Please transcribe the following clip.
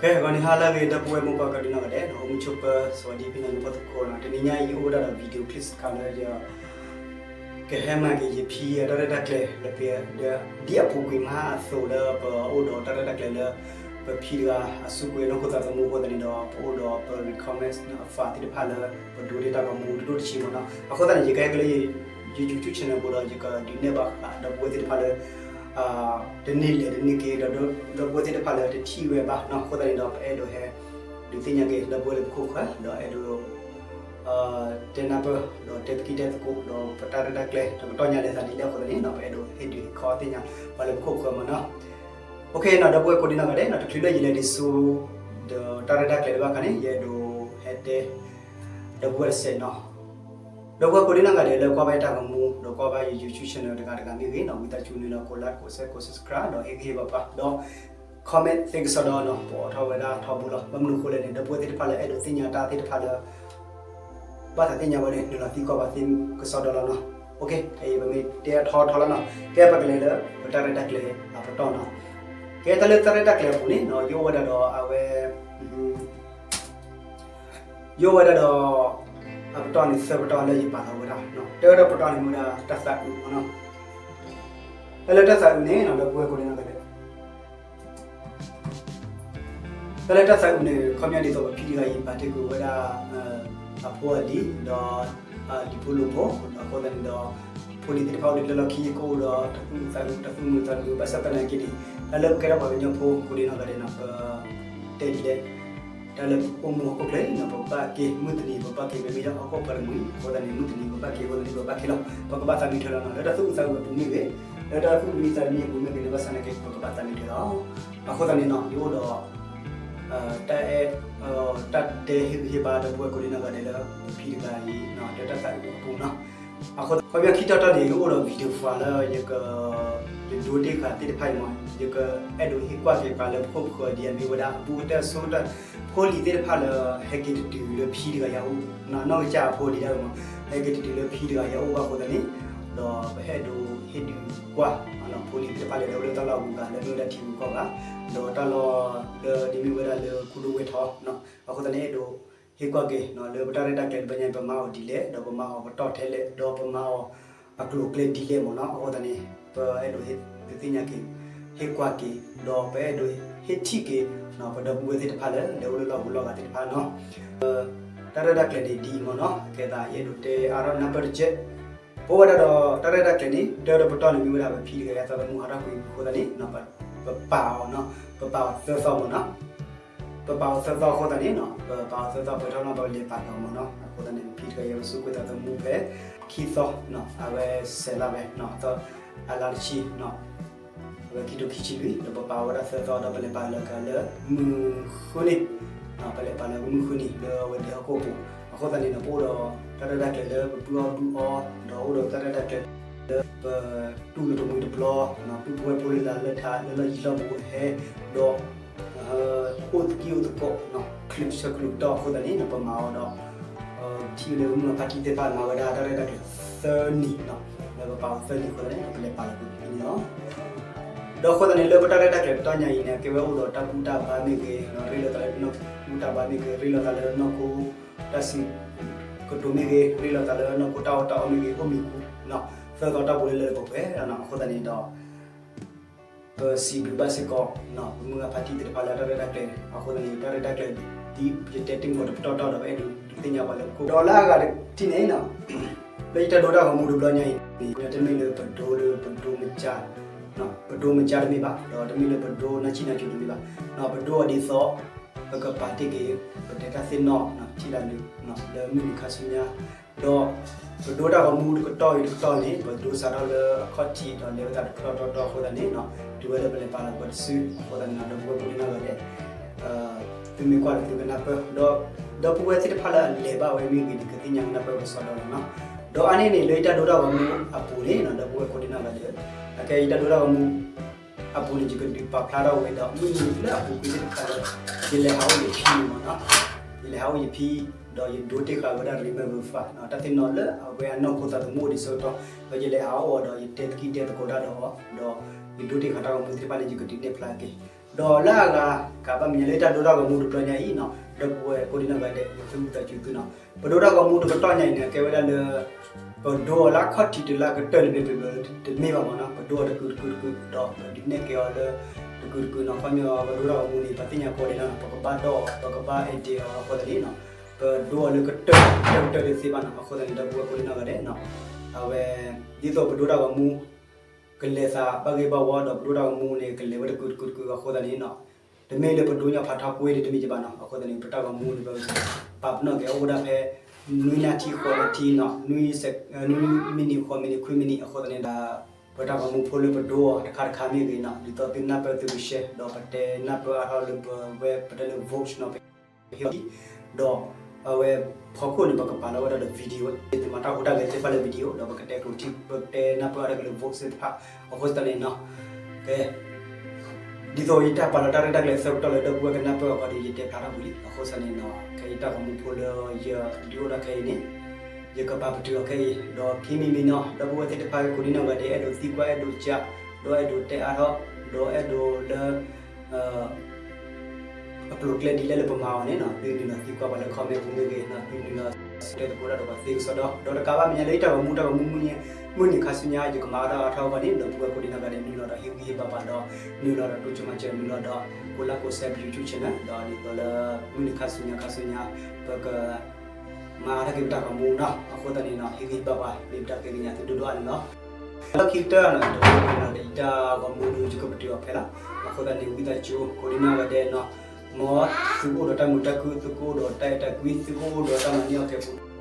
ကဲ ဂီၤနံၤဟါလၢအဂ့ၤ ဒီပုၢ်ဝဲၢ်မိၢ်ပၢ်ကိးဒံနီၢ်ဂၤဒဲး, အိၣ်မုာ်ဆိးပၢၤ စဝၤဒံဖဲညါ နဖိသကိးနီၤ, တနံၤညါအံၤ ယအိၣ်ဝဲဒၣ်ဒီး video clips တခါလၢယ ကဟဲမၤက့ၤယဖံအတၢ်ရဲၣ်တၢ်ကျဲၤ လၢပ ဒ်အပူၤကွံာ်မးအသိးလၢပအိၣ်ဒီးတၢ်ရဲၣ်တၢ်ကျဲၤလၢ ပဖံတဂၤအစူးကွံာ်နီၢ်ခိသးသမူအဃိသတးန့ၣ်ဒီး ပအိၣ်ဒီးပ recommend အဖးသ့ၣ်တဖၣ်လၢ ပဒိတ့ၢ်တၢ်ဂီၤမူတဒိၣ်တဆံမ့ၢ်နီၤ. အဃိသတးန့ၣ် ယကဟဲက့ၤလၢယ YouTube channel ပူၤဒီး ယကဒုးနဲၣ်ဘၣ်ဃးဒီပုၢ်ဝဲၢ်သ့ၣ်တဖၣ်လၢ တန့ၢ်လဲၤတန့ၢ်က့ၤဒီး ဒီပုၢ်ဝဲၢ်သ့ၣ်တဖၣ်လၢတထံၣ်ဝဲဘၣ်နီၤ. အဃိသတးန့ၣ်ဒီး ပအဲၣ်ဒိးဟဲ ဒုးသ့ၣ်ညါက့ၤ ဒီပုၢ်ဝဲၢ်လၢပခိၣ်ပဃၢၤ ဒီးအဲၣ်ဒိး တဲနၢ်ပၢၢ် ဒီးတဲပကံၢ်တဲသကိး ဒီးပတၢ်ရဲၣ်တၢ်ကျဲၤ ဒီးပတီၢ်ညါလဲၤသးဒ်လဲၣ်အဃိသတးန့ၣ်နီၤ ပအဲၣ်ဒိးဟ့ၣ်ဒုးဟ့ၣ်ခီသ့ၣ်ညါ ပှၤလၢပခိၣ်ပဃၢၤမ့ၢ်နီၤ. အိၣ်ခ့နီၤ ဒီပုၢ်ဝဲၢ်ကိးဒံနီၢ်ဂၤဒဲးနီၤ တချုးလၢယလဲၤဒံးဆူ ဒီးတၢ်ရဲၣ်တၢ်ကျဲၤတဘၣ်ခါန့ၣ် ယအဲၣ်ဒိးဟဲတဲ ဒီပုၢ်ဝဲၢ်တစဲးနီၤ. ဒီပုၢ်ဝဲၢ်ကိးဒံနီၢ်ဂၤဒဲးလၢကွၢ်ဘၣ်ယတၢ်ဂီၤမူ ဒီးကွၢ်ဘၣ်ယ YouTube channel တဂၤတဂၤမ့ၢ်ဂ့ၤနီၤ ဝံသးစူၤနုာ်လီၤ ကိး like ကိး share ကိး subscribe ဒီးဟ့ၣ်ဂံၢ်ဟ့ၣ်ဘါပှၤ ဒီး comment သ့ကစီဒီလီၤနီၤ ပအိးထီၣ်ဝဲဒၣ်ထီဘိလီၤ. ဘၣ်မနုၤအဃိလဲၣ်န့ၣ် ဒီပုၢ်ဝဲၢ်သ့ၣ်တဖၣ်လၢအဲၣ်ဒိးသ့ၣ်ညါတၢ်သ့ၣ်တဖၣ်လၢ ဘၣ်သးသ့ၣ်ညါဝဲန့ၣ် နုာ်လီၤသံကွၢ်ပှၤသ့ကစီဒီလီၤနီၤ. အိၣ်ခ့ ပမ့ၢ်တဲအထီထီလီၤနီၤ ကဲပကလဲၤလၢ ပတၢ်ရဲၣ်တၢ်ကျဲၤအပတီၢ်နီၤ. ကဲတၢ်လၢတၢ်ရဲၣ်တၢ်ကျဲၤအပူၤန့ၣ်နီၤ ယအိၣ်ဝဲဒၣ်ဒီးအဝဲ ယအိၣ်ဝဲဒၣ်ဒီး အပတီၢ်န့ၣ် သၢပတီၢ်လၢယပာ်လီၤဝဲဒၣ်, တၢ်တပတီၢ်န့ၣ်မ့ၢ်ဝဲဒၣ်တၢ်သးအုးမ့ၢ်နီၤ. တၢ်လၢတၢ်သးအုးန့ၣ်နီၤ ဒီပုၢ်ဝဲၢ်ကိးဒံနီၢ်ဂၤဒဲး တၢ်လၢတၢ်သးအုးန့ၣ် ခီပညီဒ်သိးပဖံတဂၤအံၤ ပာ်တ့ၢ်ကွံာ်ဝဲဒၣ် အဖိအလံၤ ဒီး လံၤဖိလိာ်ဖိ အဃိသတးန့ၣ်ဒီး ဖိလံၤသ့ၣ်တဖၣ်အိၣ်လၢကျဲလီၢ်ခံ ကအိၣ်ဒီးတၢ်သူၣ်အုးသးအုး တၢ်သူၣ်မုာ်သးမုာ် ဘၣ်ဆၣ်သနာ်က့န့ၣ် တၢ်လၢပကဲထီၣ်ပှၤကညီဖိကိးဒံနီၢ်ဂၤဒဲးနီၤ ပ တဲဒ်လဲၣ် တၢ်လၢပအိၣ်မူဟီၣ်ခိၣ်ချၢအံၤနီၤ ပဘၣ်က့ၤမုၢ်တနံၤ ပဘၣ်က့ၤ ပမ့ၢ်လၢဟီၣ်ခိၣ်ပှၤတမှံၤ အဃိသတးန့ၣ် မုၢ်တနံၤပဘၣ်က့ၤ အဃိသတးန့ၣ် ပဘၣ်က့ၤလီၤ. ပကဘၣ်သးနံၤထွဲလီၤနီၤ လၢတၢ်သူၣ်အုးသးအုးအပူၤမ့ၢ်ဂ့ၤ လၢတၢ်သူၣ်မံသးမံအပူၤမ့ၢ်ဂ့ၤန့ၣ် ဘၣ်ဆၣ်သနာ်က့ ပကဘၣ်သးနံၤထွဲလီၤ. အဃိသတးန့ၣ်နီၤ ယအိၣ်ဒီး တၢ်အဲၣ် တၢ်တဲဟ့ၣ်ဂံၢ်ဟ့ၣ်ဘါဒီပုၢ်ဝဲၢ်ကိးဒံနီၢ်ဂၤဒဲးလၢ ပဖံတဂၤအံၤ တၢ်သးအုးအပူၤနီၤ. အဃိ ခီပညီခံတီၤတီၤန့ၣ် ယအိၣ်ဒီး video file လၢ ယက ယဒိတ့ၢ်ဃာ်သ့ၣ်တဖၣ်အံၤမ့ၢ် ယကအဲၣ်ဒိးဟ့ၣ်ကွၢ်က့ၤပှၤလၢပခိၣ်ပဃၢၤဒ်အမ့ၢ်ဝဲဒၣ် အဘူးကတၢၢ်ဆိကတၢၢ် ဖိလံၤသ့ၣ်တဖၣ်လၢ ဟဲက့ၤတတုၤလၢဖံတဂၤယၤအိၣ် နီၢ်ကစၢ်အဖိဒံးဒၣ်မ့ၢ် ဟဲက့ၤတတုၤလၢဖံတဂၤယၤအိၣ်ဘၣ်အဃိသတးန့ၣ် ဒီးပအဲၣ်ဒိးဟ့ၣ်ဒုးကွၢ် ဖိလံၤသ့ၣ်တဖၣ်လၢ လၢအိၣ်လၢတၢ်လီၢ်အဂုၤအဂၤလၢမ့ၢ်ဝဲဒၣ်ထံဂုၤကီၢ်ဂၤ ဒီးတၢ်လီၢ်လၢဒ်မ့ၢ်ဝဲဒၣ်လၢခူဒိၣ်ဝဲၢ်ထီ အဃိသတးန့ၣ် အဲၣ်ဒိးဟ့ၣ်ကွၢ်က့ၤ လၢပတၢ်ရဲၣ်တၢ်ကျဲၤတဘျီညါ ပမၤအီၤဒ်လဲၣ် ဒီးပမၤအီၤပတီၢ်ထဲလဲၣ် ဒီးပမၤအီၤအကျိၤအကျဲဒ်လဲၣ်မ့ၢ်နီၤ. အဃိသတးန့ၣ် ပအဲၣ်ဒိးဟ့ၣ်သ့ၣ်ညါက့ၤ ဟ့ၣ်ကွၢ်က့ၤ ဒီးပအဲၣ်ဒိးဟ့ၣ်ထံၣ်က့ၤ ပဒီပုၢ်ဝဲၢ်သ့ၣ်တဖၣ်လၢ လဲၤအိၣ်လၢလီၢ်ပူၤလီၢ်ဂၤသ့ၣ်တဖၣ်နီၤ. တၢ်ရဲၣ်တၢ်ကျဲၤန့ၣ်ဒ်အံၤမ့ၢ်နီၤ ကဲသးယအဲၣ်ဒိးတဲအါထီၣ်နၢ်ပၢၢ်တကဲး ပဝဲဒၣ်ဒီးတၢ်ရဲၣ်တၢ်ကျဲၤန့ၣ် တၢ်တပတီၢ်န့ၣ်မ့ၢ်ဝဲဒၣ်ပဖံတဂၤအံၤသးသမူဟးထီၣ်ကွံာ်အဃိသတးန့ၣ် ပပာ်အီၤနီၤ ပပာ်အီၤသၢသီမ့ၢ်နီၤ. ပပာ်အီၤသၢသီအဃိသတးန့ၣ်နီၤ ပပာ်အီၤသၢသီပှဲၤထီၣ်နီၤ ပလဲၤပာ်လီၤမ့ၢ်နီၤ. အဃိသတးန့ၣ် ပဖံတဂၤအံၤအဝဲစူးကွံာ်သးသမူဖဲ ခံသီ အဝဲစဲးလၢ်ဝဲ အသီအလါတဆံ အဝဲခံကထိခံဆံလွံၢ် ဒီးပပာ်အီၤဝဲဒၣ်သၢသီဒီးပလဲၤပာ်လီၤက့ၤလၢမုၢ်ဃုနံၤ ပလဲၤပာ်လီၤမုၢ်ဃုနံၤလၢအဝဲဒၣ်ဟီၣ်ခိၣ်ပူၤ အဃိသတးန့ၣ်နီၤ ပအိၣ်ဒီးတၢ်ရဲၣ်တၢ်ကျဲၤလၢပပုၢ်အီၣ်ဒူၣ်အီ ဒီးအိၣ်ဒီးတၢ်ရဲၣ်တၢ်ကျဲၤလၢပတူၢ်လိာ်တမှံၤတပျီ ပုၢ်ဖိဝဲၢ်ဖိလၢလၢထးလၢလီၢ်ယံၤလီၢ်ဘူးဟဲ ဒီး အိၣ်သကံၢ်အိၣ်သကိး ချုးဆၢချုးကတီၢ်အဃိသတးန့ၣ် ပမၤအီၤဒီး ထံၣ်လၢမုၢ်ဖါတံၢ်သ့ၣ်တဖၣ်မၤဝဲဒၣ်တၢ်ရဲၣ်တၢ်ကျဲၤသၢနံၤ လၢပပာ်အီၤသၢနံၤအဃိသတးန့ၣ် ပလဲၤပာ်လီၤက့ၤဖဲန့ၣ်လီၤ. ဒီးအဃိသတးန့ၣ် လၢပတၢ်ရဲၣ်တၢ်ကျဲၤပတီၢ်ညါအံၤန့ၣ် ကဲဝဲအိၣ်ဒီးတၢ်ဘူၣ်တၢ်ဘါမ့ၢ်ဂ့ၤ ရ့လိာ်သးလၢတၢ်ဘူၣ်တၢ်ဘါမ့ၢ်ဂ့ၤ ရ့လိာ်သးလၢနီၢ်ခိ တၢ်စံးကတိၤမ့ၢ်ဂ့ၤ ရ့လိာ်သးလၢနီၢ်ခိတၢ်အီၣ်တၢ်အီမ့ၢ်ဂ့ၤ အိၣ်မံၤပူၤ သၢသီတၢ်ပူၤလၢလၢပှဲၤပှဲၤ အဃိသတးန့ၣ်ဒီး ပစံးဘျုးဘၣ်စ့ၢ်ကီး ပမုၢ်ဂၤဖါတံၢ်သ့ၣ်တဖၣ်လၢတၢ်ရဲၣ်တၢ်ကျဲၤ အဃိသတးန့ၣ် တၢ်ရဲၣ်တၢ်ကျဲၤ ဒ်ယတဲတ့ၢ်မုၢ်ကီးတပတီၢ်တီၢ်ဒီး ပအဲၣ်ဒိးဒုးသ့ၣ်ညါပှၤလၢပခိၣ် ဒီးလၢအဂၤတထံၣ်န့ၣ် လၢယတၢ်ဒိတၢ်ဂီၤမူတဘျီညါအံၤန့ၣ် တမ့ၢ်လၢပဒိလၢပဒိ ပဒိမကါတမ့ၢ်ဘၣ် ဒီးတမ့ၢ်လၢပဒိနၢ်ဆံၣ်နၢ်စိၤတမ့ၢ်ဘၣ် ပဒိအီၤဒ်သိး ပကပာ်တ့ၢ်က့ၤ ပတဲတၢ်သ့ၣ်နီၣ် ထံၣ်လၢ လၢမုၢ်နံၤခါဆူညါ ဒီး ပဒိတၢ်ဂီၤမူတကတီၢ်အံၤတကတီၢ်န့ၣ် ပဒိစးထီၣ်လၢအခီၣ်ထံးဒီးလဲၤဝဲဒၣ်တကတီၢ်တီၢ်တီၢ်အဃိသတးန့ၣ် တုၤဝဲလၢပလဲၤပာ်လီၤပှၤတစု အဃိသတးန့ၣ် ဒီပုၢ်ဝဲၢ်ကိးဒံနီၢ်ဂၤဒဲး သုမ့ၢ်ကွၢ်ဒီးသုကနၢ်ပၢၢ် ဒီး ဒီပုၢ်ဝဲၢ်သ့ၣ်တဖၣ်လၢအလဲၤဘၣ်ဝဲမ့ၢ်ဂ့ၤန့ၣ် ကသ့ၣ်ညါကနၢ်ပၢၢ်ကစီဒီလီၤနီၤ. ဒီးအါန့ၢ်န့ၣ် လၢယတၢ်ဒိတၢ်ဂီၤမူအပူၤန့ၣ် ဒီပုၢ်ဝဲၢ်ကိးဒံနီၢ်ဂၤဒဲး အကဲယတၢ်ဒိတၢ်ဂီၤမူ အပူၤန့ၣ် ယကဒုးပာ်ဖျါထီၣ်ဝဲဒီး မုၢ်နံၤလၢအပူၤကွံာ်သ့ၣ်တဖၣ်လၢ ယလဲၤဟးအိၣ်ယဖံန့ၣ်မ့ၢ်နီၤ, ယလဲၤဟးအိၣ်ယဖံ ဒီးယဒိတ့ၢ်ဃာ်ဝဲဒၣ် remember နီၤ, တၢ်သ့ၣ်နီၣ်လၢအဝဲအနီၢ်ခိသးသမူအိၣ်ဒံးဆၢကတီၢ်, ဒီးယလဲၤဟးအိၣ်အီၤဒီး ယတဲသကိးတဲသကိးတၢ်ဒီးအီၤ, ဒီးယဒိတ့ၢ်ဃာ်တၢ်ဂီၤမူသ့ၣ်တဖၣ်န့ၣ် ယကဒုးနဲၣ်ဖျါက့ၤ ဒီးလၢအဂၤ ကဘၣ်မဲာ်ညါလၢတၢ်ဒိတၢ်ဂီၤမူတဘျီညါအံၤနီၤ, ဒီပုၢ်ဝဲၢ်ကိးဒံနီၢ်ဂၤဒဲး ယသူၣ်ဝံသးစူၤသုနီၤ, ပဒိတၢ်ဂီၤမူတကတီၢ်ညါအံၤန့ၣ် ကဲဝဲဒၣ်လၢ ပဒိအီၤလၢအခီၣ်ထံးတုၤလၢအကတၢၢ်တဘ့ၣ်တဘ့ၣ်တမ့ၢ်ဘၣ်မးနီၤ, ပဒိအီၤတကုာ်တကုာ်တကုာ် ဒီးပဒုးနဲၣ်ကဲအီၤလၢ တကုာ်တကုာ်နီၤ, ခီပညီပဒိတၢ်ဂီၤမူန့ၣ် ပသ့ၣ်ညါကိးဒံနီၤ, ပကဘၣ်ဒိအီၤ ပကဘၣ် edit အီၤအဃိသတးန့ၣ်နီၤ, ပဒိအီၤလၢကတၢၢ် ကတၢၢ်ကတၢၢ်တသ့ဘၣ်နီၤ, အဃိသတးန့ၣ် ဒီပုၢ်ဝဲၢ်ကိးဒံနီၢ်ဂၤဒဲးနီၤ, အဝဲ ဒ်သိးပဒိတၢ်ဂီၤမူ ကလဲၤသးဘၣ်ဂ့ၤဘၣ်ဝါဒီး ပဒိတၢ်ဂီၤမူန့ၣ်ကလဲၤဝဲတကုာ်တကုာ်တကုာ်အဃိသတးန့ၣ်နီၤ, တမ့ၢ်လၢပဒိညီဖးထီကွ့တမ့ၢ်ကဘၣ်နီၤ, အဃိသတးန့ၣ် ပတၢ်ဂီၤမူန့ၣ် ပပာ်ပနီၣ်က့ၤအိၣ်ဝဲဒၣ်ဖဲ နွံနၣ်ထံ ဃိးနၣ်ထံနီၤ, နွံ နွံမံးနံး ဃိးမံးနံး ခွံမံးနံး အဃိသတးန့ၣ်ဒီး ပတၢ်ဂီၤမူဖိလၢပဒိအီၤတခါတခါမ့ၢ်ဂ့ၤနီၤ, ဒ်သိးသုနၢ်ပၢၢ်သုကshare ဒီးပတဲနၢ်ပၢၢ်အါထီၣ်လၢပဝဲပတဲလၢ vote နီၤ ပဟ့ၣ်အီၤ ဒီးအဝဲဖီခိၣ်န့ၣ် ပကပာ်လီၤဝဲဒၣ်ဒီး video သုမၤတၢ်ဟူးတၢ်ဂဲၤသ့ၣ်တဖၣ်လၢ video ဒီးပကတဲကျိၤထံ ပကတဲနၢ်ပၢၢ်အါထီၣ်က့ၤလၢ vote သ့ၣ်တဖၣ် အဃိသတးန့ၣ်နီၤ, ကဲ ဒ်သိးယတၢ်ပာ်လီၤတၢ်ရဲၣ်တၢ်ကျဲၤအဆၢကတီၢ်လၢ ဒီပုၢ်ဝဲၢ်ကနၢ်ပၢၢ်အီၤခီဒီး ယတဲဖျါထီၣ်ဝံၤလံ, အဃိသတးန့ၣ်နီၤ ခဲအံၤတၢ်ဂီၤမူဖိလၢယဒုးအိၣ်ဒၣ်ခဲအံၤန့ၣ် ယကပာ်ပတုာ်အီၤခဲအံၤ, ဒီးခံမံၤမံၤနီၤ ဒီပုၢ်ဝဲၢ်သ့ၣ်တဖၣ်ကိးဒံနီၢ်ဂၤဒဲး အဲၣ်ဒိးသံကွၢ် အဲၣ်ဒိးကး ဒီးအဲၣ်ဒိးတဲအါထီၣ် ဒီးအဲၣ်ဒိးလၢ အကျိၤအကျဲဒ်လဲၣ်လၢပမၤအီၤန့ၣ်နီၤ, သုနုာ်လီၤသံကွၢ်ပှၤလၢ comment ပူၤမ့ၢ်ဂ့ၤနီၤ, သုနုာ်လီၤတဲသကိးတၢ်ဒီးပှၤသ့ကစီဒီ, ဒီးတကးဘၣ်မဲာ်ညါလၢယတၢ်ဂီၤမူ တၢ်ဂီၤမူမုၢ်နံၤ မုၢ်နံၤခါဆူညါ ယကမၤအါထီၣ်အါထီၣ်အဂီၢ်န့ၣ် ဒီပုၢ်ဝဲၢ်ကိးဒံနီၢ်ဂၤဒဲး နုာ်လီၤဒီးဟ့ၣ်ဂံၢ်ဟ့ၣ်ဘါပှၤဒီး နုာ်လီၤဒီးတိစၢၤမၤစၢၤ နုာ်လီၤဒီး ကိးlikeကိးshare ပ YouTube channel ဒီးဒ်သိးလၢ မုၢ်နံၤခါဆူညါခါဆူညါ ပက မၤအါထီၣ်က့ၤပတၢ်ဂီၤမူနီၤ, အဃိသတးန့ၣ်နီၤ ဟ့ၣ်ဂံၢ်ဟ့ၣ်ဘါပှၤ မ့ၢ်ပတၢ်ဃ့ကညးသုဒိၣ်ဒိၣ်အါန့ၣ်လီၤ. လၢခံကတၢၢ်နီၤ တဘျီန့ၣ်ဒီး ယတၢ်ဂီၤမူဒုး ယကပတုာ်အီၤဖဲလီၤ. အဃိသတးန့ၣ် ဝံသးစူၤ ကိးဒံနီၢ်ဂၤဒဲးနီၤ, မ်သုကအိၣ်ဒီးတၢ်မုာ်တၢ်ခုၣ် သုကအိၣ်ဒီးတၢ်အဲၣ်တၢ်ကွံ သုကအိၣ်ဒီးတၢ်မၤန့ၢ်အီၣ်ကဲပူၤ